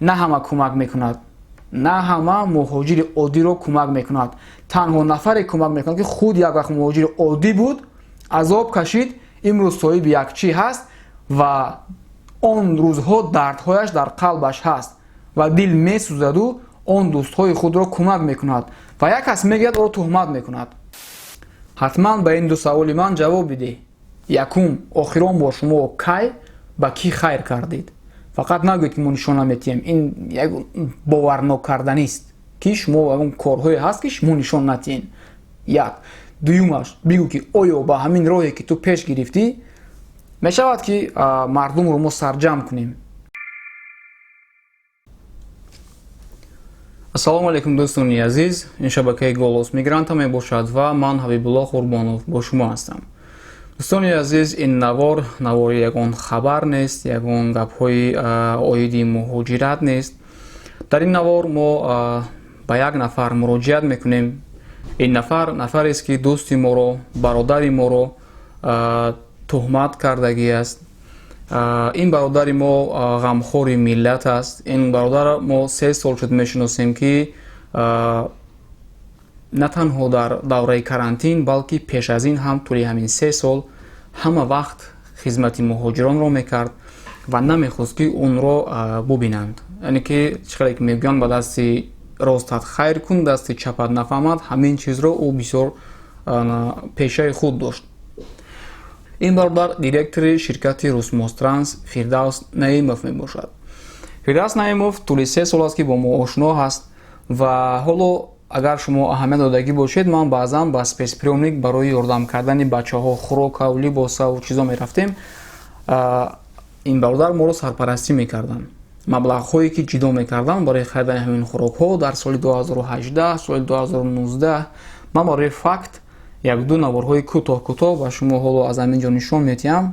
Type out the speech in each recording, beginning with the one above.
На ҳама кӯмак мекунад, на ҳама муҳоҷири оддиро кӯмак мекунад. Танҳо нафаре кӯмак мекунад, ки худ як вақт муҳоҷири оддӣ буд, азоб кашид, имрӯз соҳиби як чӣ ҳаст ва он рӯзҳо дардҳояш дар қалбаш ҳаст ва дил месӯзаду он дӯстҳои худро кӯмак мекунад ва як кас мегӯяд, ӯро туҳмат мекунад. Ҳатман ба ин ду саволи ман ҷавоб бидеҳ. Якум, охирон бор шумо кай ба кӣ хайр кардед? Фақат нагӯед, ки мо нишон наметиҳем. Ин як боварнокарданист, ки шумо ягон корҳое ҳаст, ки шумо нишон натиҳед. Як. Дуюмаш, бигӯ, ки оё ба ҳамин роҳе, ки ту пеш гирифтӣ, мешавад, ки мардумро мо сарҷамъ кунем? Ассалому алайкум, дӯстони азиз. Ин шабакаи «Голос мигранта» мебошад ва ман, Ҳабибулло Қурбонов, бо шумо ҳастам. Дӯстони азиз, ин навор навори ягон хабар нест, ягон гапҳои оиди муҳоҷират нест. Дар ин навор мо ба як нафар муроҷиат мекунем. Ин нафар нафарест, ки дӯсти моро, бародари моро туҳмат кардагӣ аст. Ин бародари мо ғамхори миллат аст. Ин бародар мо 3 сол шуд мешиносем, ки на танҳо дар давраи карантин, балки пеш аз ин ҳам тӯли ҳамин 3 сол ҳама вақт хизмати муҳоҷиронро мекард ва намехост, ки онро бубинанд. Яъне ки чӣ хеле ки мегӯянд, ба дасти ростат хайр кун, дасти чапат нафаҳмад. Ҳамин чизро ӯ бисёр пешаи худ дошт. Ин бародар директори ширкати «Русмостранс» Фирдавс Наимов мебошад. Фирдавс Наимов тӯли 3 сол аст, ки бо мо ошно ҳаст. Ва ҳоло агар шумо аҳамият додагӣ бошед, ман баъзан ба спецприёмник барои ёрдам кардани бачаҳо, хӯрокаву либосаву чизо мерафтем. Ин бародар моро сарпарастӣ мекарданд. Маблағҳое, ки ҷудо мекарданд барои харидани ҳамин хӯрокҳо дар соли 2018, соли 2019, ман барои факт якду наворҳои кӯтоҳ кӯтоҳ ба шумо ҳоло аз ҳамин ҷо нишон медиҳам.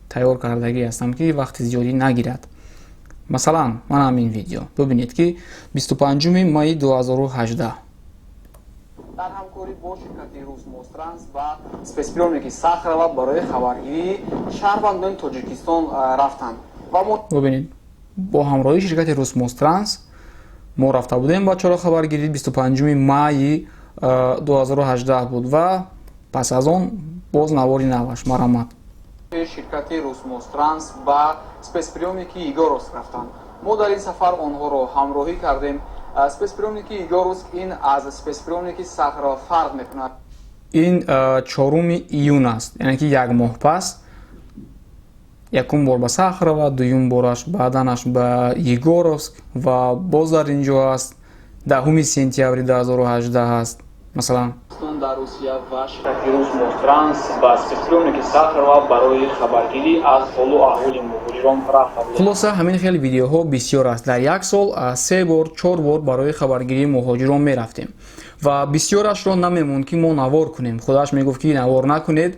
Тайёр кардагӣ ҳастам, ки вақти зиёдӣ нагирад. Масалан, ман ҳамин видео бибинед, ки 25 майи 2018 дар ҳамкорӣ бо ширкати «Русмостранс» ба спецприёмники Сахарова барои хабаргирии шаҳрвандони Тоҷикистон рафтанд ва мо Бибинед, бо ҳамроҳии ширкати «Русмостранс» мо рафта будем бачаро хабаргирӣ. 25 майи 2018 буд. Ва пас аз он боз навори наваш, марамат. Ширкати «Русмостранс» ба спецприёмники Егоровск рафтанд. Мо дар ин сафар онҳоро ҳамроҳӣ кардем. Спецприёмники Егоровск ин аз спецприёмники Сахарова фарқ мекунад. Ин 4 июн аст, яъне ки як моҳ пас. Якум бор ба Сахарова, дуюм бораш баъданаш ба Егоровск ва боз дар ин ҷо аст, 10 сентябри 2018 аст, масалан. Дар Русия ва ширкати «Русмостранс» ба спецприёмники Сахарова барои хабаргирӣ аз ҳолу аҳволи муҳоҷирон рафта будем. Хулоса, ҳамин хел видеоҳо бисёр аст. Дар як сол се бор, чор бор барои хабаргирии муҳоҷирон мерафтем ва бисёрашро намемонд, ки мо навор кунем. Худаш мегуфт, ки навор накунед.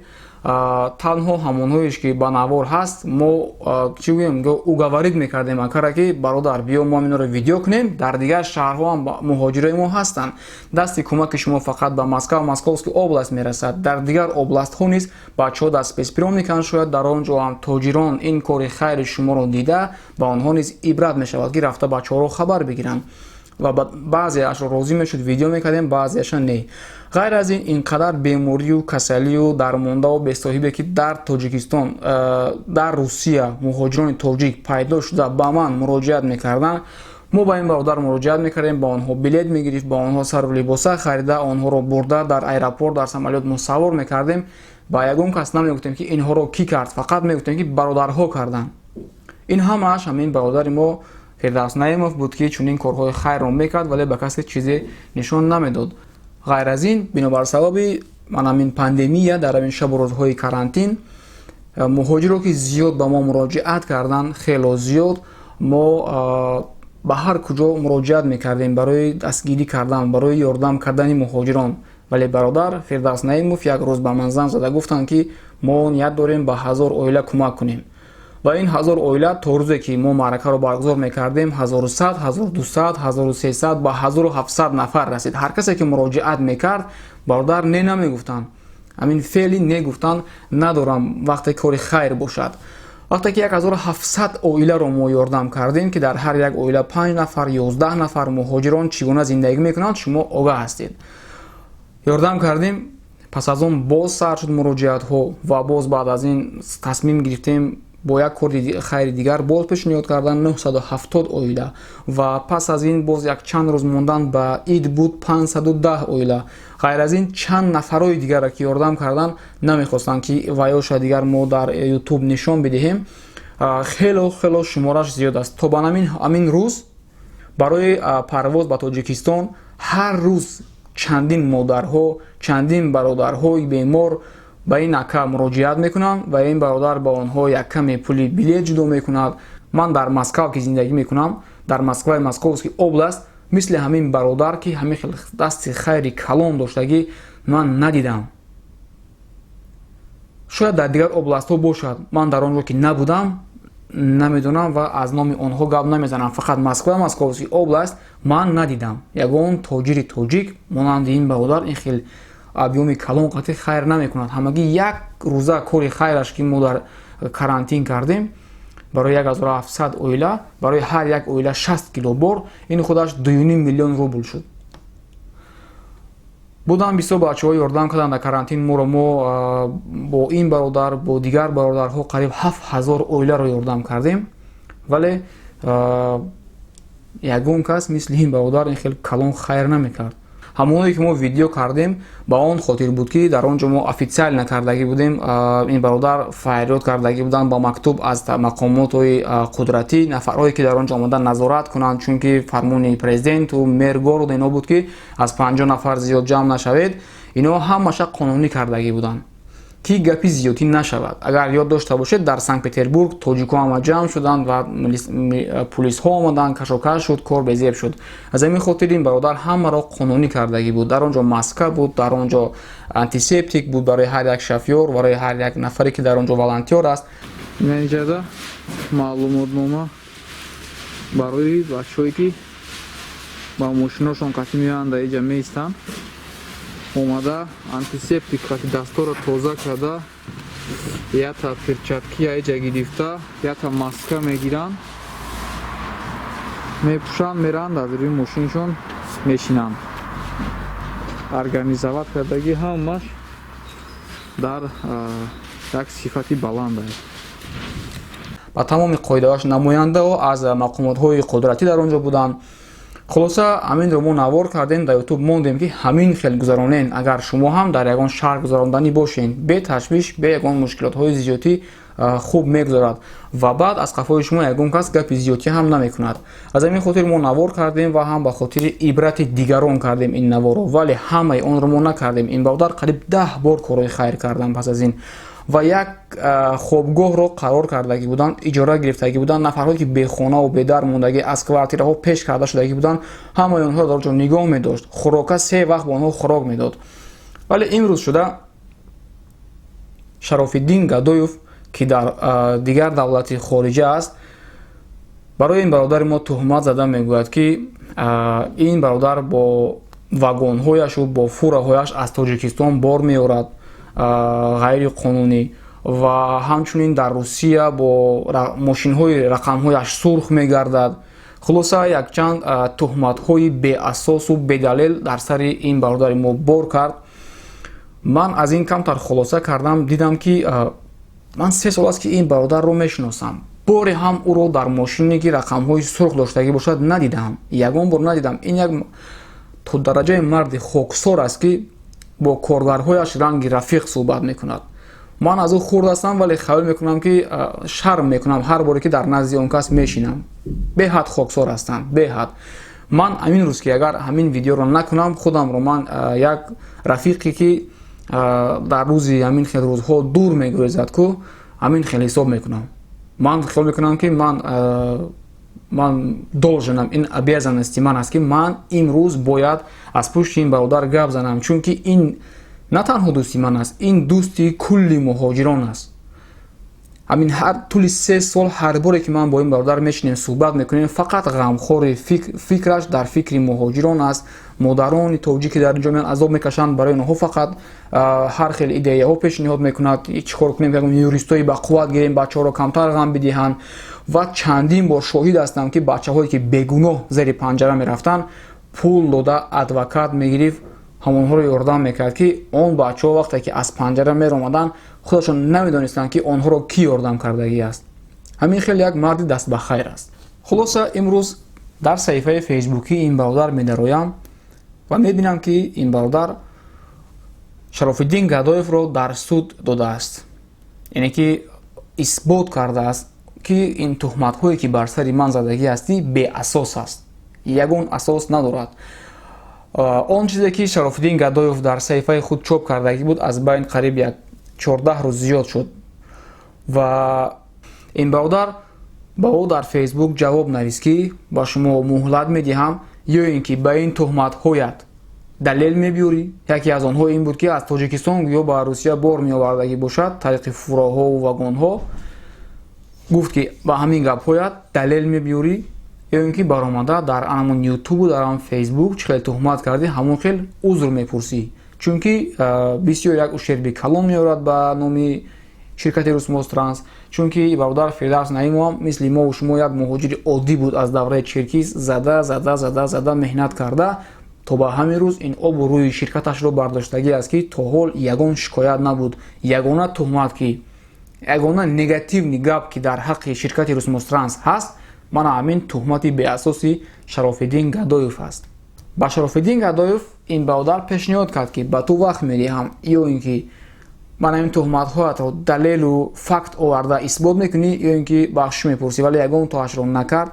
Танҳо ҳамонҳоеш, ки ба навор ҳаст, мо, чӣ гӯем, уговорить мекардем акара, ки бародар, биё, мо инро видео кунем. Дар дигар шаҳрҳо ҳам муҳоҷирои мо ҳастанд. Дасти кӯмаки шумо фақат ба Москва, Московский область мерасад. Дар дигар областҳо низ бачаҳо дар спецприёмниканд. Шояд дар он ҷо ҳам тоҷирон ин кори хайри шуморо дида, ба онҳо низ ибрат мешавад, ки рафта бачаҳоро хабар бигиранд. Ва баъзеашро розӣ мешуд, видео мекардем, баъзеаша не. Ғайр аз ин, ин қадар беморию касалию дармондаву бесоҳибе, ки дар Тоҷикистон, дар Русия муҳоҷирони тоҷик пайдо шуда, ба ман муроҷиат мекарданд, мо ба ин бародар муроҷиат мекардем, ба онҳо билет мегирифт, ба онҳо сару либоса харида, онҳоро бурда, дар аэропорт, дар самолёт мо савор мекардем. Ба ягон кас намегуфтем, ки инҳоро кӣ кард, фақат мегуфтем, ки бародарҳо карданд. Ин ҳамааш ҳамин бародари мо Фирдавс Наимов буд, ки чунин корҳои хайрро мекард, вале ба касе чизе нишон намедод. Ғайр аз ин, бинобар сабаби ман ҳамин пандемия, дар ҳамин шабу рӯзҳои карантин муҳоҷиро, ки зиёд ба мо муроҷиат карданд, хело зиёд, мо ба ҳар куҷо муроҷиат мекардем барои дастгирӣ кардан, барои ёрдам кардани муҳоҷирон. Вале бародар Фирдавс Наимов як рӯз ба ман занг зада гуфтанд, ки мо ният дорем ба 1000 оила кӯмак кунем. Ва ин 1000 оила то рӯзе, ки мо маъракаро баргузор мекардем, 1100, 1200, 1300, ба 1700 нафар расид. Ҳар касе, ки муроҷиат мекард, бародар не намегуфтанд. Ҳамин феъли не гуфтан надорам вақте кори хайр бошад. Вақте ки 1700 оиларо мо ёрдам кардем, ки дар ҳар як оила 5 нафар, 11 нафар муҳоҷирон чӣ гуна зиндагӣ мекунанд, шумо огаҳ ҳастед. Ёрдам кардем, пас аз он боз сар шуд муроҷиатҳо ва боз баъд аз ин тасмим гирифтем бо як кори хайри дигар боз пешниҳод кардан 970 оила ва пас аз ин боз як чанд рӯз мондан ба ид буд 510 оила. Ғайр аз ин чанд нафарҳои дигарро ки ёрдам кардан намехостанд, ки ваёша дигар мо дар YouTube нишон бидиҳем. Хело хело шумораш зиёд аст. То ба ҳамин рӯз барои парвоз ба Тоҷикистон ҳар рӯз чандин модарҳо, чандин бародарҳои бемор ба ин ака муроҷиат мекунанд ва ин бародар ба онҳо як каме пули билет ҷудо мекунад. Ман дар Москва ки зиндагӣ мекунам, дар Москваи Московский область, мисли ҳамин бародар, ки ҳамин хел дасти хайри калон доштагӣ, ман надидам. Шояд дар дигар областҳо бошад, ман дар он ҷо ки набудам, намедонам ва аз номи онҳо гап намезанам. Фақат Москва, Московский область ман надидам ягон тоҷири тоҷик монанди ин бародар ин хел объёми калон қатъи хайр намекунад. Ҳамагӣ як рӯза кори хайраш, ки мо дар карантин кардем барои 1700 оила, барои ҳар як оила 60 кило бор, ин худаш 2,5 миллион рубл шуд. Будам бисёр бачаҳо ёрдам карданд дар карантин моро. Мо бо ин бародар, бо дигар бародарҳо қариб 7000 оиларо ёрдам кардем, вале ягон кас мисли ин бародар ин хел калон хайр намекард. Ҳамоное ки мо видео кардем, ба он хотир буд, ки дар он ҷо мо официально кардагӣ будем. Ин бародар фарёд кардагӣ буданд ба мактуб аз мақомотҳои қудратӣ, нафарҳое ки дар он ҷо омада назорат кунанд, чунки фармони президенту мэр города ино буд, ки аз 50 нафар зиёд ҷамъ нашавед. Ино ҳамаша қонунӣ кардагӣ буданд, ки гапи зиёдтӣ нашавад. Агар ёд дошта бошед, дар Санкт Петербург тоҷикҳо ҳама ҷамъ шуданд ва пулисҳо омаданд, кашокаш шуд, кор безеб шуд. Аз ҳамин хотир ин бародар ҳамаро қонунӣ кардагӣ буд. Дар он ҷо маска буд, дар он ҷо антисептик буд барои ҳар як шофёр, барои ҳар як нафаре ки дар он ҷо волонтёр аст. Инҷада маълумотнома барои бачаҳое, ки ба мошиношон қатӣ меоянд, дар иҷа меистанд, омада антисептик қати дастҳоро тоза карда, ята перчатки аиҷа гирифта, ята маска мегиранд, мепӯшанд, меранд, аз рӯи мошиншон мешинанд. Организовать кардагӣ, ҳамаш дар як сифати баланд аст. Ба тамоми қоидаҳояш намояндаҳо аз мақомотҳои қудратӣ дар он ҷо буданд. Хулоса, ҳаминро мо навор кардем, дар Ютуб мондем, ки ҳамин хел гузаронен. Агар шумо ҳам дар ягон шаҳр гузаронданӣ бошен, бе ташвиш, бе ягон мушкилотҳои зиёдӣ хуб мегузарад ва баъд аз қафои шумо ягон кас гапи зиёдтӣ ҳам намекунад. Аз ҳамин хотир мо навор кардем ва ҳам ба хотири ибрати дигарон кардем ин наворро, вале ҳамаи онро мо накардем. Ин бародар қариб 10 бор корҳои хайр кардам пас аз ин ва як хобгоҳро қарор кардагӣ буданд, иҷора гирифтагӣ буданд. Нафарҳое ки бехонаву бедар мондагӣ, аз квартираҳо пеш карда шудагӣ буданд, ҳамаи онҳоро дар ҷо нигоҳ медошт, хӯрока се вақт ба онҳо хӯрок медод. Вале имрӯз шуда Шарофиддин Гадоев, ки дар дигар давлати хориҷа аст, барои ин бародари мо туҳмат зада мегӯяд, ки ин бародар бо вагонҳояшу бо фураҳояш аз Тоҷикистон бор меорад ғайриқонунӣ ва ҳамчунин дар Русия бо мошинҳои рақамҳояш сурх мегардад. Хулоса, якчанд туҳматҳои беасосу бедалел дар сари ин бародари мо бор кард. Ман аз ин камтар хулоса кардам, дидам, ки ман 3 сол аст, ки ин бародарро мешиносам, боре ҳам ӯро дар мошине, ки рақамҳои сурх доштагӣ бошад, надидам, ягон бор надидам. Ин як то дараҷаи марди хоксор аст, ки бо коргарҳояш ранги рафиқ суҳбат мекунад. Ман аз ӯ хурд ҳастам, вале хаёл мекунам, ки шарм мекунам ҳар боре ки дар назди он кас мешинам. Беҳад хоксор ҳастанд, беҳад. Ман ҳамин рӯз, ки агар ҳамин видеоро накунам, худамро ман як рафиқе, ки дар рӯзи ҳамин хел рӯзҳо дур мегурезад ку, ҳамин хел ҳисоб мекунам. Ман хиёл мекунам, ки ман должен ам, ин обязанности ман аст, ки ман имрӯз бояд аз пушти ин бародар гап занам, чунки ин на танҳо дӯсти ман аст, ин дӯсти кулли муҳоҷирон аст. Ҳамин ҳар тӯли 3 сол, ҳар боре ки ман бо ин бародар мешинем, суҳбат мекунем, фақат ғамхори фикраш дар фикри муҳоҷирон аст. Модарони тоҷик, ки дар ин ҷо меянд, азоб мекашанд, барои онҳо фақат ҳар хел идеяҳо пешниҳод мекунад: чӣ кор кунем, юристои ба қувват гирем, бачаҳоро камтар ғам бидиҳанд. Ва чандин бор шоҳид ҳастам, ки бачаҳое, ки бегуноҳ зери панҷара мерафтанд, пул дода адвокат мегирифт, ҳамонҳоро ёрдам мекард, ки он бачаҳо вақте ки аз панҷара меромаданд, худашон намедонистанд, ки онҳоро кӣ ёрдам кардагӣ аст. Ҳамин хел як марди дастбахайр аст. Хулоса, имрӯз дар саҳифаи фейсбукии ин бародар медароям ва мебинам, ки ин бародар Шарофиддин Гадоевро дар суд додааст, яъне ки исбот кардааст, ки ин туҳматҳое, ки бар сари ман задагӣ ҳастӣ, беасос аст, ягон асос надорад. Он чизе, ки Шарофиддин Гадоев дар саҳифаи худ чоп кардагӣ буд, аз байн қариб як 14 рӯз зиёд шуд ва ин бародар ба ӯ дар Фейсбук ҷавоб навист, ки ба шумо муҳлат медиҳам: ё ин ки ба ин туҳматҳоят далел мебиёрӣ. Яке аз онҳо ин буд, ки аз Тоҷикистон гӯё ба Русия бор меовардагӣ бошад тариқи фураҳову вагонҳо. Гуфт, ки ба ҳамин гапҳоят далел мебиёрӣ, ё ин ки баромада дар ҳамон Ютубу дар ҳамон Фейсбук чӣ хел туҳмат кардӣ, ҳамон хел узр мепурсӣ, чунки бисёр як ущерби калон меорад ба номи ширкати Русмостранс. Чунки бародар Фирдавс Наимов мисли мову шумо як муҳоҷири оддӣ буд, аз давраи черкиз зада, зада, зада, зада, меҳнат карда, то ба ҳамин рӯз ин обу рӯи ширкаташро бардоштагӣ аст, ки то ҳол ягон шикоят набуд. Ягона туҳмат, ки ягона негативный гап, ки дар ҳаққи ширкати Русмостранс ҳаст, мана ҳамин туҳмати беасоси Шарофиддин Гадоев аст. Ба Шарофиддин Гадоев ин бародар пешниҳод кард, ки ба ту вақт медиҳам: ё ин ки мана ин туҳматҳоятро далелу факт оварда исбот мекунӣ, ё ин ки бахшиш мепурсӣ. Вале ягон тоашро накард.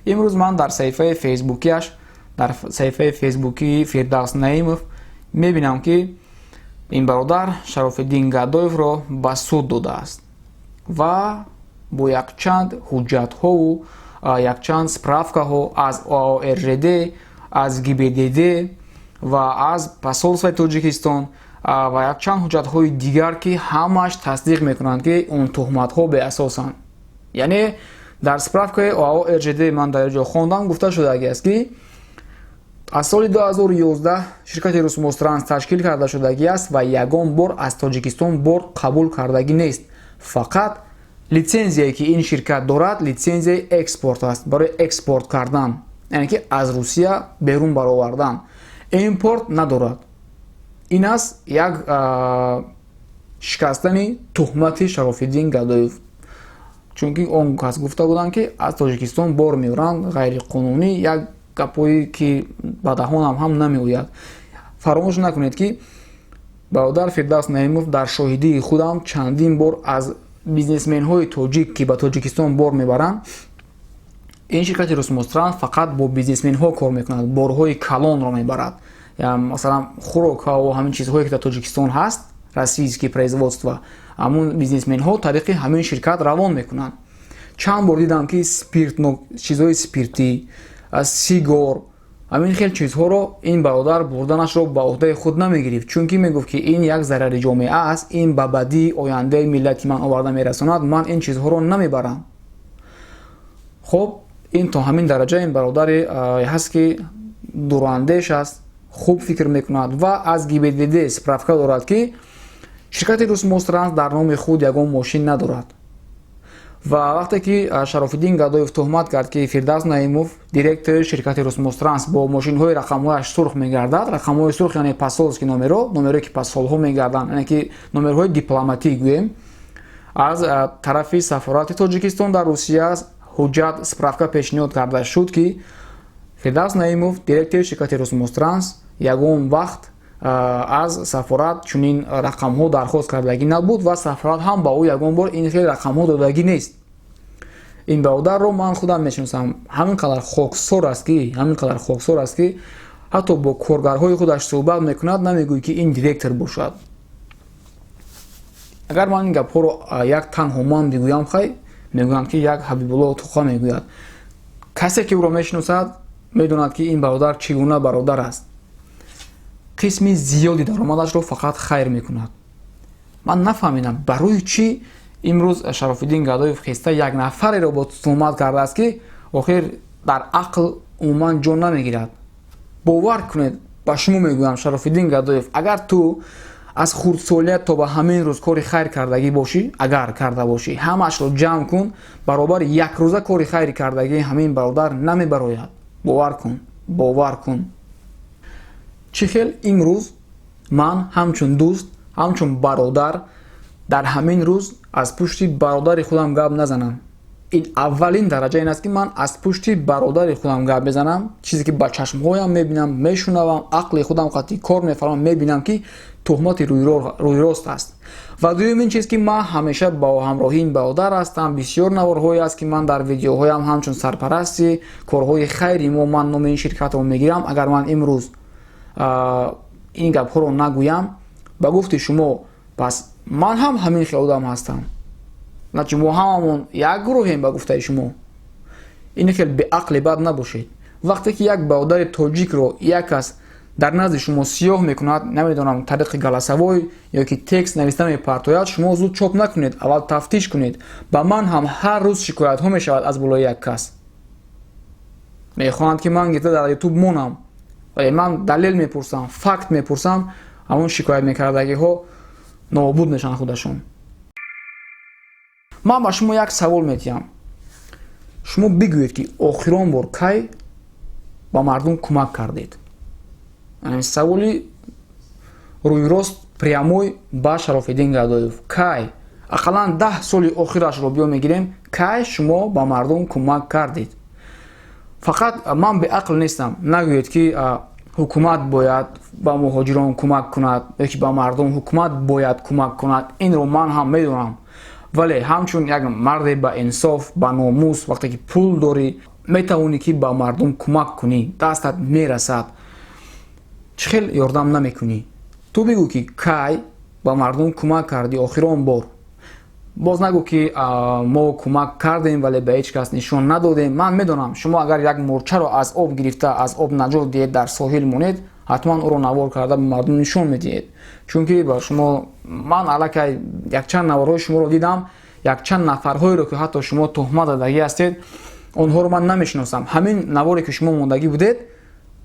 Имрӯз ман дар саҳифаи фейсбукиаш, дар саҳифаи фейсбукии Фирдавс Наимов мебинам, ки ин бародар Шарофиддин Гадоевро ба суд додааст ва бо якчанд ҳуҷҷатҳову якчанд справкаҳо аз ОРЖД, аз ГИБДД ва аз посольствои Тоҷикистон ва якчанд ҳуҷҷатҳои дигар, ки ҳамааш тасдиқ мекунанд, ки он туҳматҳо беасосанд. Яъне дар справкаи ОАО РЖД, ман дар ҷо хондам, гуфта шудагиаст, ки аз соли 2011 ширкати Русмостранс ташкил карда шудагиаст ва ягон бор аз Тоҷикистон бор қабул кардагӣ нест. Фақат литсензияе, ки ин ширкат дорад, литсензияи экспорт аст, барои экспорт кардан, яъне ки аз Русия берун баровардан, импорт надорад. Ин аст як шикастани туҳмати Шарофиддин Гадоев, чунки он кас гуфта буданд, ки аз Тоҷикистон бор меоранд ғайриқонунӣ, як гапҳое, ки ба даҳонам ҳам намеояд. Фаромӯш накунед, ки бародар Фирдавс Наимов дар шоҳидии худам чандин бор аз бизнесменҳои тоҷик, ки ба Тоҷикистон бор мебаранд, ин ширкати Русмостранс фақат бо бизнесменҳо кор мекунад, борҳои калонро мебарад, масалан, хӯрокҳо, ҳамин чизҳое, ки дар Тоҷикистон ҳаст, российский производство, ҳамун бизнесменҳо тариқи ҳамин ширкат равон мекунанд. Чанд бор дидам, ки спиртно, чизҳои спиртӣ, сигор, ҳамин хел чизҳоро ин бародар бурданашро ба ӯҳдаи худ намегирифт, чунки мегуфт, ки ин як зарари ҷомеа аст, ин ба бадии ояндаи миллати ман оварда мерасонад, ман ин чизҳоро намебарам. Хуб, ин то ҳамин дараҷа ин бародаре ҳаст, ки дурандеш аст, хуб фикр мекунад ва аз ГИБДД справка дорад, ки ширкати Русмостранс дар номи худ ягон мошин надорад. Ва вақте ки Шарофиддин Гадоев туҳмат кард, ки Фирдавс Наимов, директори ширкати Русмостранс, бо мошинҳои рақамҳояш сурх мегардад, рақамҳои сурх, яъне посольский номеро, номерое, ки посолҳо мегарданд, яъне ки номерҳои дипломатӣ гӯем, аз тарафи сафорати Тоҷикистон дар Русия ҳуҷҷат, справка пешниҳод карда шуд, ки Фирдавс Наимов, директори ширкати Русмостранс, ягон вақт аз сафорат чунин рақамҳо дархост кардагӣ набуд ва сафорат ҳам ба ӯ ягон бор ин хел рақамҳо додагӣ нест. Ин бародарро ман худам мешиносам. Ҳамин қадар хоксор аст, ки ҳамин қадар хоксор аст, ки ҳатто бо коргарҳои худаш суҳбат мекунад, намегӯй, ки ин директор бошад. Агар ман ин гапҳоро як танҳо ман бигӯям, хай, мегӯянд, ки як Ҳабибулло Туха мегӯяд. Касе, ки ӯро мешиносад, медонад, ки ин бародар чӣ гуна бародар аст. Қисми зиёди даромадашро фақат хайр мекунад. Ман нафаҳмидам, барои чӣ Имрӯз Шарофиддин Гадоев хеста як нафареро бо туҳмат кардааст, ки охир дар ақл умуман ҷо намегирад. Бовар кунед, ба шумо мегӯям, Шарофиддин Гадоев, агар ту аз хурдсолият то ба ҳамин рӯз кори хайр кардагӣ бошӣ, агар карда бошӣ, ҳамаашро ҷамъ кун, баробари якрӯза кори хайри кардагии ҳамин бародар намебарояд. Бовар кун, бовар кун. Чӣ хел имрӯз ман ҳамчун дӯст, ҳамчун бародар дар ҳамин рӯз аз пушти бародари худам гап назанам? Ин аввалин дараҷа ин аст, ки ман аз пушти бародари худам гап мезанам, чизе ки ба чашмҳоям мебинам, мешунавам, ақли худам қатъи кор мефармам, мебинам, ки туҳмати рӯйрост аст. Ва дуюмин чиз, ки ман ҳамеша бо ҳамроҳии ин бародар ҳастам. Бисёр наворҳое аст, ки ман дар видеоҳоям ҳамчун сарпарасти корҳои хайри мо ман номи ин ширкатро мегирам. Агар ман имрӯз ин гапҳоро нагӯям, ба гуфти шумо, пас ман ҳам ҳамин хел одам ҳастам. Начи мо ҳамамон як гурӯҳем, ба гуфтаи шумо. Ин хел беақли бад набошед. Вақте ки як бародари тоҷикро як кас дар назди шумо сиёҳ мекунад, намедонам, тариқи голосовой ё ки текст нависта мепартояд, шумо зуд чоп накунед, аввал тафтиш кунед. Ба ман ҳам ҳар рӯз шикоятҳо мешавад аз болои як кас. Мехоҳанд, ки ман гирифта дар Ютуб монам, вале ман далел мепурсам, факт мепурсам, ҳамон шикоят мекардагиҳо нобуд мешаванд худашон. Ман ба шумо як савол медиҳам. Шумо бигӯед, ки охирон бор кай ба мардум кӯмак кардед? Саволи рӯйрост, прямой ба Шарофиддин Гадоев. Кай, ақаллан 10 соли охирашро биё мегирем, кай шумо ба мардум кӯмак кардед? Фақат ман беақл нестам. Нагӯед, ки ҳукумат бояд ба муҳоҷирон кӯмак кунад ё ки ба мардум ҳукумат бояд кӯмак кунад. Инро ман ҳам медонам, вале ҳамчун як марде ба инсоф, ба номус, вақте ки пул дорӣ, метавонӣ, ки ба мардум кӯмак кунӣ, дастат мерасад, чӣ хел ёрдам намекунӣ? Ту бигӯ, ки кай ба мардум кӯмак кардӣ охирон бор. Боз нагӯ, ки мо кӯмак кардем, вале ба ҳеҷ кас нишон надодем. Ман медонам, шумо агар як мурчаро аз об гирифта, аз об наҷот диҳед, дар соҳил монед, ҳатман ӯро навор карда ба мардум нишон медиҳед, чунки ба шумо ман аллакай якчанд наворҳои шуморо дидам, якчанд нафарҳоеро, ки ҳатто шумо туҳмат задагӣ ҳастед, онҳоро ман намешиносам. Ҳамин наворе, ки шумо мондагӣ будед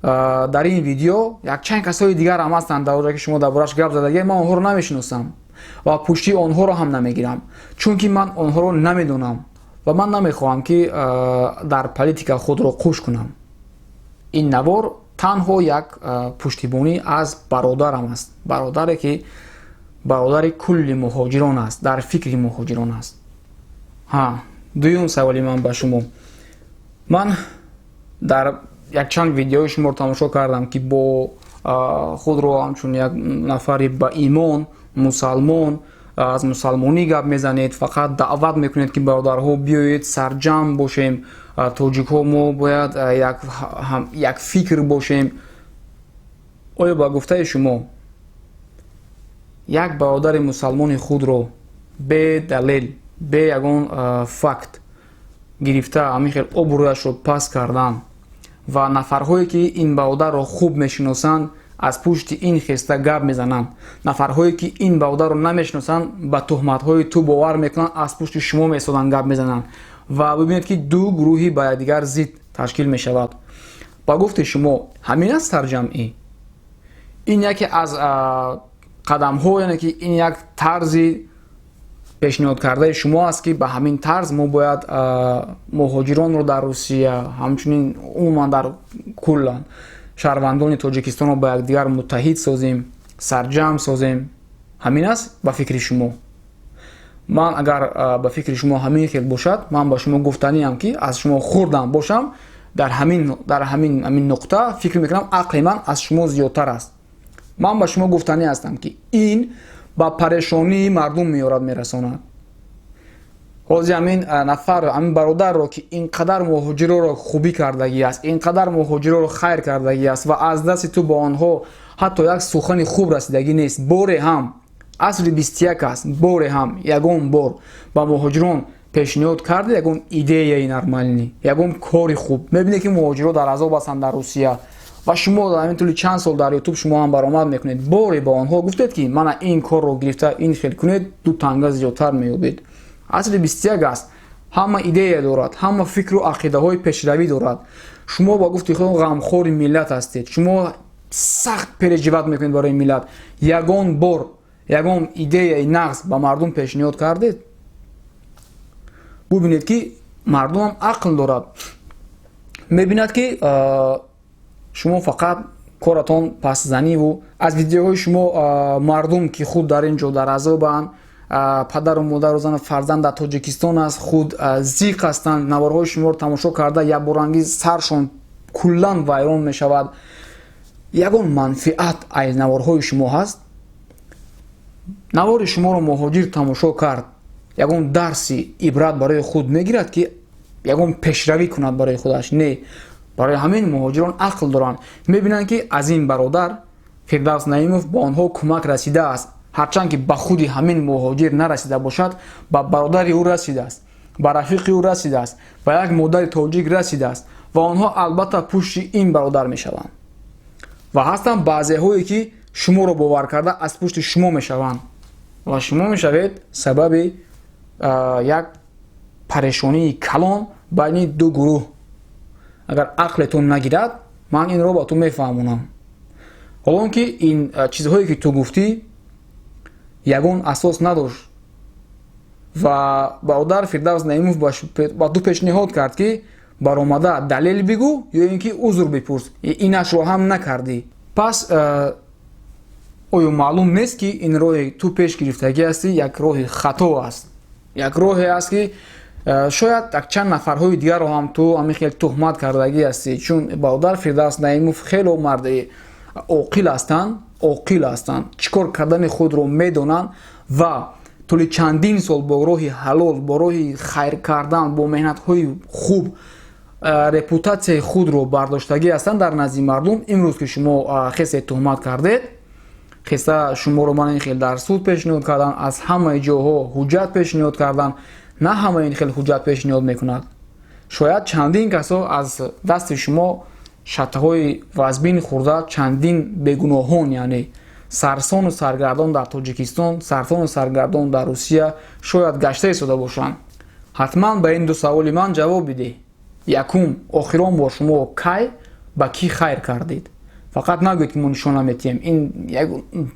дар ин видео, якчанд касои дигар ҳам ҳастанд дар оҷа, ки шумо дар бораш гап задагӣ, ман онҳоро намешиносам ва пуштии онҳоро ҳам намегирам, чунки ман онҳоро намедонам ва ман намехоҳам, ки дар политика худро қуш кунам. Ин навор танҳо як пуштибонӣ аз бародарам аст, бародаре, ки бародари кулли муҳоҷирон аст, дар фикри муҳоҷирон аст. Ҳа, дуюм саволи ман ба шумо. Ман дар якчанд видеои шуморо тамошо кардам, ки бо худро ҳамчун як нафари ба имон, мусалмон, аз мусалмонӣ гап мезанед, фақат даъват мекунед, ки бародарҳо, биёед, сарҷамъ бошем, тоҷикҳо мо бояд як фикр бошем. Оё ба гуфтаи шумо як бародари мусалмони худро бе далел, бе ягон факт гирифта, ҳамин хел обрӯяшро паст кардан ва нафарҳое, ки ин бародарро хуб мешиносанд, аз пушти ин хеста гап мезананд, нафарҳое, ки ин бародарро намешиносанд, ба туҳматҳои ту бовар мекунанд, аз пушти шумо месоданд, гап мезананд ва бибинед, ки ду гурӯҳи ба якдигар зид ташкил мешавад, ба гуфти шумо ҳамин аст сарҷамъӣ? Ин яке аз қадамҳо, яъне ки ин як тарзи пешниҳод кардаи шумо аст, ки ба ҳамин тарз мо бояд муҳоҷиронро дар Русия, ҳамчунин умуман дар куллан шаҳрвандони Тоҷикистонро ба якдигар муттаҳид созем, сарҷамъ созем? Ҳамин аст ба фикри шумо? Ман агар ба фикри шумо ҳамин хел бошад, ман ба шумо гуфтаниам, ки аз шумо хурдам бошам, дар ҳамин нуқта фикр мекунам, ақли ман аз шумо зиёдтар аст. Ман ба шумо гуфтанӣ ҳастам, ки ин ба парешонии мардум меорад, мерасонад. Ҳозир ҳамин нафар, ҳамин бародарро, ки ин қадар муҳоҷироро хубӣ кардагӣ аст, ин қадар муҳоҷироро хайр кардагӣ аст ва аз дасти ту ба онҳо ҳатто як сухани хуб расидагӣ нест боре ҳам. Асри 21 аст, боре ҳам, ягон бор ба муҳоҷирон пешниҳод карда ягон идеяи нормальный, ягон кори хуб? Мебинед, ки муҳоҷиро дар азоб ҳастанд дар Русия ва шумо дар ҳамин тӯли чанд сол дар Ютуб шумо ҳам баромад мекунед. Боре ба онҳо гуфтед, ки мана ин корро гирифта, ин хел кунед, ду танга зиёдтар меёбед? Асри 21 аст, ҳама идея дорад, ҳама фикру ақидаҳои пешравӣ дорад. Шумо ба гуфти худ ғамхори миллат ҳастед, шумо сахт переживать мекунед барои миллат. Ягон бор ягон идеяи нағз ба мардум пешниҳод кардед? Бубинед, ки мардумам ақл дорад, мебинад, ки шумо фақат коратон пастзаниву аз видеоҳои шумо мардум, ки худ дар ин ҷо дар азобанд, падару модару зану фарзанд дар Тоҷикистон аст, худ зиқ ҳастанд, наворҳои шуморо тамошо карда якборангӣ саршон куллан вайрон мешавад. Ягон манфиат аз наворҳои шумо ҳаст? Навори шуморо муҳоҷир тамошо кард, ягон дарси ибрат барои худ мегирад, ки ягон пешравӣ кунад барои худаш? Не. Барои ҳамин муҳоҷирон ақл доранд, мебинанд, ки аз ин бародар Фирдавс Наимов ба онҳо кӯмак расидааст. Ҳарчанд ки ба худи ҳамин муҳоҷир нарасида бошад, ба бародари ӯ расидааст, ба рафиқи ӯ расидааст, ба як модари тоҷик расидааст ва онҳо албатта пушти ин бародар мешаванд. Ва ҳастанд баъзеҳое, ки шуморо бовар карда аз пушти шумо мешаванд ва шумо мешавед сабаби як парешонии калон байни ду гурӯҳ. Агар ақлетон нагирад, ман инро ба ту мефаҳмонам. Ҳолон ки ин чизҳое, ки ту гуфтӣ, ягон асос надошт ва бародар Фирдавс Наимов ба ту пешниҳод кард, ки баромада далел бигӯ ё ин ки узр бипурс, инашро ҳам накардӣ. Пас оё маълум нест, ки ин роҳе ту пеш гирифтагӣ ҳастӣ, як роҳи хато аст, як роҳе аст, ки шояд якчанд нафарҳои дигарро ҳам ту ҳамин хел туҳмат кардагӣ ҳастӣ? Чун бародар Фирдавс Наимов хело марди оқил ҳастанд, оқил ҳастанд, чӣ кор кардани худро медонанд ва тӯли чандин сол бо роҳи ҳалол, бо роҳи хайр кардан, бо меҳнатҳои хуб репутатсияи худро бардоштагӣ ҳастанд дар назди мардум. Имрӯз ки шумо хесе туҳмат кардед, хеста шуморо ман ин хел дар суд пешниҳод кардан, аз ҳамаи ҷоҳо ҳуҷҷат пешниҳод кардан. На ҳама ин хел ҳуҷҷат пешниҳод мекунад. Шояд чандин касо аз дасти шумо шатҳои вазбин хӯрда, чандин бегуноҳон, яъне сарсону саргардон дар Тоҷикистон, сарсону саргардон дар Русия шояд гашта истода бошанд. Ҳатман ба ин ду саволи ман ҷавоб бидеҳ. Якум, охирон бор шумо кай ба кӣ хайр кардед? Фақат нагӯед, ки мо нишон наметиҳем. Ин як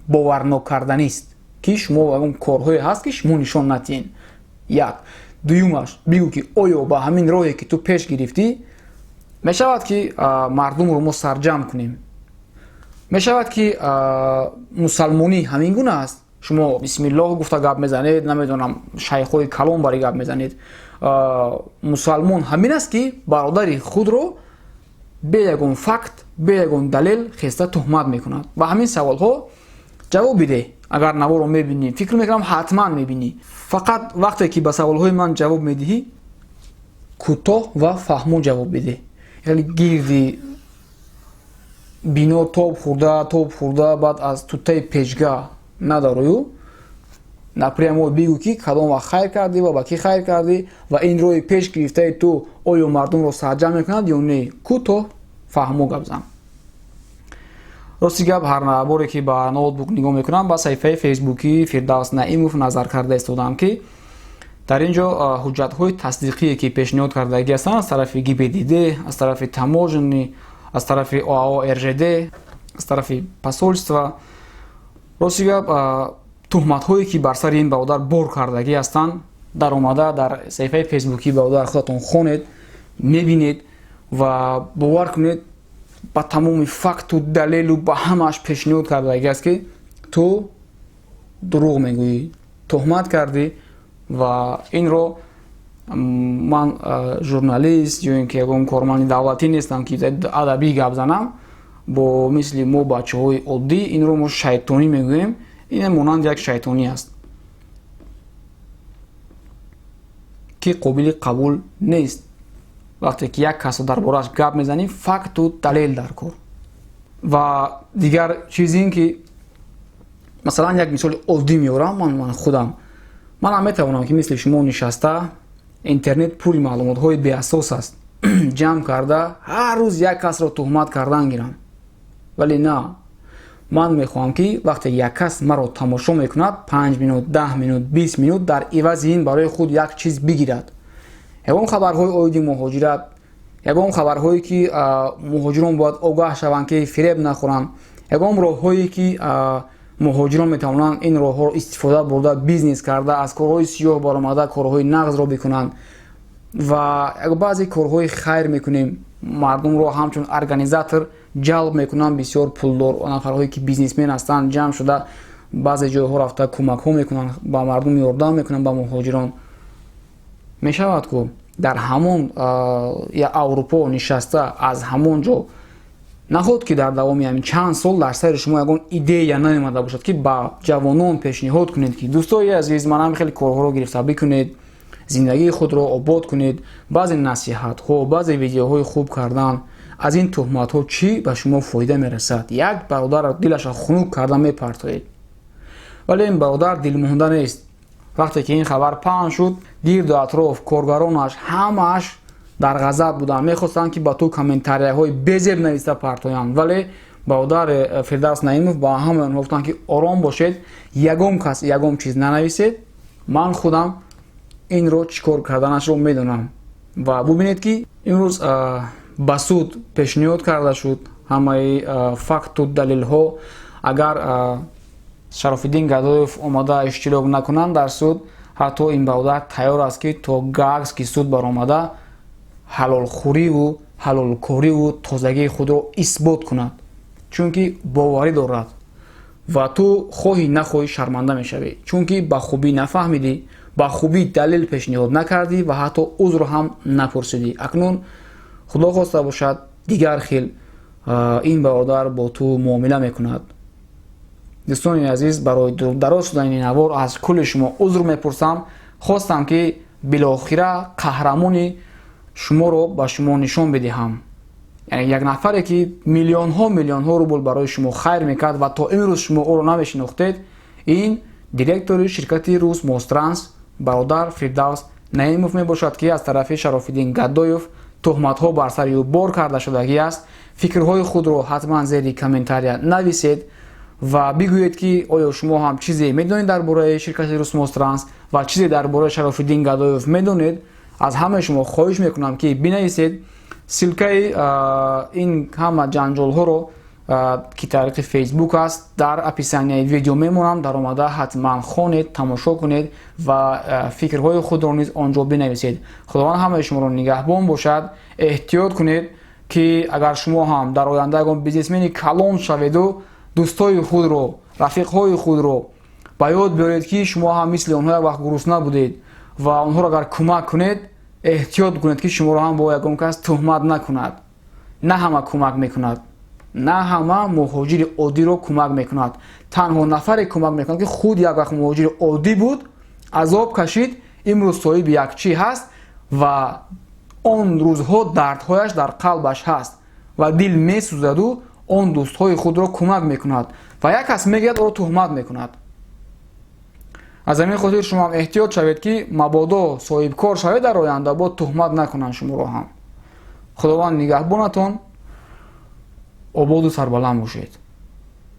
боварнокарданист, ки шумо ягон корҳое ҳаст, ки шумо нишон натиҳед. Як. Дуюмаш, бигӯ, ки оё ба ҳамин роҳе, ки ту пеш гирифтӣ, мешавад, ки мардумро мо сарҷамъ кунем? Мешавад, ки мусалмонӣ ҳамин гуна аст? Шумо бисмиллоҳ гуфта гап мезанед, намедонам, шайхҳои калон бари гап мезанед. Мусалмон ҳамин аст, ки бародари худро бе ягон факт, бе ягон далел хеста туҳмат мекунад? Ба ҳамин саволҳо ҷавоб бидеҳ. Агар наворо мебинӣ, фикр мекунам, ҳатман мебинӣ. Фақат вақте ки ба саволҳои ман ҷавоб медиҳӣ, кӯтоҳ ва фаҳмо ҷавоб бидеҳ. Хеле гирди бино тоб хӯрда, тоб хӯрда, баъд аз тутаи печга надарою напрямо бигӯ, ки кадом вақт хайр кардӣ ва ба кӣ хайр кардӣ ва ин роҳи пеш гирифтаи ту оё мардумро сарҷамъ мекунад ё не. Кӯтоҳ, фаҳмо гап зан. Рости гап, ҳар боре ки ба ноутбук нигоҳ мекунам, ба саҳифаи фейсбукии Фирдавс Наимов назар карда истодам, ки дар ин ҷо ҳуҷҷатҳои тасдиқие, ки пешниҳод кардагӣ ҳастанд аз тарафи ГИБДД, аз тарафи таможни, аз тарафи ОАО РЖД, аз тарафи посольства. Рости гап, туҳматҳое, ки бар сари ин бародар бор кардагӣ ҳастанд, даромада дар саҳифаи фейсбукии бародар худатон хонед, мебинед ва бовар кунед, ба тамоми факту далелу ба ҳамааш пешниҳод кардагӣ аст, ки ту дурӯғ мегӯӣ, туҳмат кардӣ. Ва инро ман журналист ё ин ки ягон корманди давлатӣ нестам, ки адабӣ гап занам. Бо мисли мо бачаҳои оддӣ инро мо шайтонӣ мегӯем. Ин монанди як шайтонӣ аст, ки қобили қабул нест. Вақте ки як касро дар борааш гап мезанем, факту далел дар кор. Ва дигар чиз ин ки, масалан, як мисоли оддӣ меорам. Ман худам, манам метавонам, ки мисли шумо нишаста, интернет пури маълумотҳои беасос аст, ҷамъ карда, ҳар рӯз як касро туҳмат кардан гирам. Вале на, Ман мехоҳам, ки вақте як кас маро тамошо мекунад, 5 минут, 10 минут, 20 минут, дар ивази ин барои худ як чиз бигирад. Ягон хабарҳои оиди муҳоҷират, ягон хабарҳое, ки муҳоҷирон бояд огаҳ шаванд, ки фиреб нахӯранд, ягон роҳҳое, ки муҳоҷирон метавонанд ин роҳҳоро истифода бурда, бизнес карда, аз корҳои сиёҳ баромада, корҳои нағзро бикунанд ва баъзе корҳои хайр мекунем. Мардумро ҳамчун организатор ҷалб мекунанд. Бисёр пулдор нафарҳое, ки бизнесмен ҳастанд, ҷамъ шуда, баъзе ҷойҳо рафта, кӯмакҳо мекунанд, ба мардум ёрдам мекунанд, ба муҳоҷирон. Мешавад ку дар ҳамон Аврупо нишаста, аз ҳамон ҷо наход, ки дар давоми ҳамин чанд сол дар сари шумо ягон идея наомада бошад, ки ба ҷавонон пешниҳод кунед, ки дӯстои азиз, ман ҳам хеле корҳоро гирифта бикунед, зиндагии худро обод кунед, баъзе насиҳатҳо, баъзе видеоҳои хуб кардан. Аз ин туҳматҳо чӣ ба шумо фоида мерасад? Як бародар дилаша хунук карда мепартоед, вале ин бародар дилмонда нест. Вақте ки ин хабар паҳн шуд, гирду атроф, коргаронаш ҳамааш дар ғазаб буданд, мехостанд, ки ба ту комментарияҳои безеб нависта партоянд. Вале бародар Фирдавс Наимов ба ҳамаи онҳо гуфтанд, ки ором бошед, ягон кас ягон чиз нанависед, ман худам инро чӣ кор карданашро медонам. Ва бубинед, ки имрӯз ба суд пешниҳод карда шуд ҳамаи факту далелҳо. Агар Шарофиддин Гадоев омода иштирок накунанд дар суд, ҳатто ин бародар тайёр аст, ки то Гаагский суд баромада, ҳалолхӯриву ҳалолкориву тозагии худро исбот кунад, чунки боварӣ дорад. Ва ту хоҳӣ нахоҳӣ шарманда мешавӣ, чунки ба хубӣ нафаҳмидӣ, ба хубӣ далел пешниҳод накардӣ ва ҳатто узр ҳам напурсидӣ. Акнун, худо хоста бошад, дигар хел ин бародар бо ту муомила мекунад. Дӯстони азиз, барои дароз шудани навор аз кулли шумо узр мепурсам. Хостам, ки билохира қаҳрамони шуморо ба шумо нишон бидиҳам, яъне як нафаре, ки миллионҳо, миллионҳо рубл барои шумо хайр мекард ва то имрӯз шумо ӯро намешинохтед. Ин директори ширкати Русмостранс бародар Фирдавс Наимов мебошад, ки аз тарафи Шарофиддин Гадоев туҳматҳо бар сари ӯ бор карда шудагӣ аст. Фикрҳои худро ҳатман зери комментария нависед ва бигӯед, ки оё шумо ҳам чизе медонед дар бораи ширкати Русмостранс ва чизе дар бораи Шарофиддин Гадоев медонед. Аз ҳамаи шумо хоҳиш мекунам, ки бинависед. Ссылкаи ин ҳама ҷанҷолҳоро, ки тариқи Фейсбук аст, дар описанияи видео мемонам. Даромада ҳатман хонед, тамошо кунед ва фикрҳои худро низ он ҷо бинависед. Худованд ҳамаи шуморо нигаҳбон бошад. Эҳтиёт кунед, ки агар шумо ҳам дар оянда ягон бизнесмени калон шаведу, дӯстои худро, рафиқҳои худро ба ёд биёред, ки шумо ҳам мисли онҳо як вақт гурусна будед ва онҳоро агар кӯмак кунед, эҳтиёт кунед, ки шуморо ҳам бо ягон кас туҳмат накунад. На ҳама кӯмак мекунад, на ҳама муҳоҷири оддиро кӯмак мекунад. Танҳо нафаре кӯмак мекунад, ки худ як вақт муҳоҷири оддӣ буд, азоб кашид, имрӯз соҳиби як чӣ ҳаст ва он рӯзҳо дардҳояш дар қалбаш ҳаст ва дил месӯзаду он дӯстҳои худро кӯмак мекунад ва як кас мегирад, ӯро туҳмат мекунад. Аз ҳамин хотир шумо ҳам эҳтиёт шавед, ки мабодо соҳибкор шавед дар оянда, бо туҳмат накунанд шуморо ҳам. Худованд нигаҳбонатон, ободу сарбаланд бошед.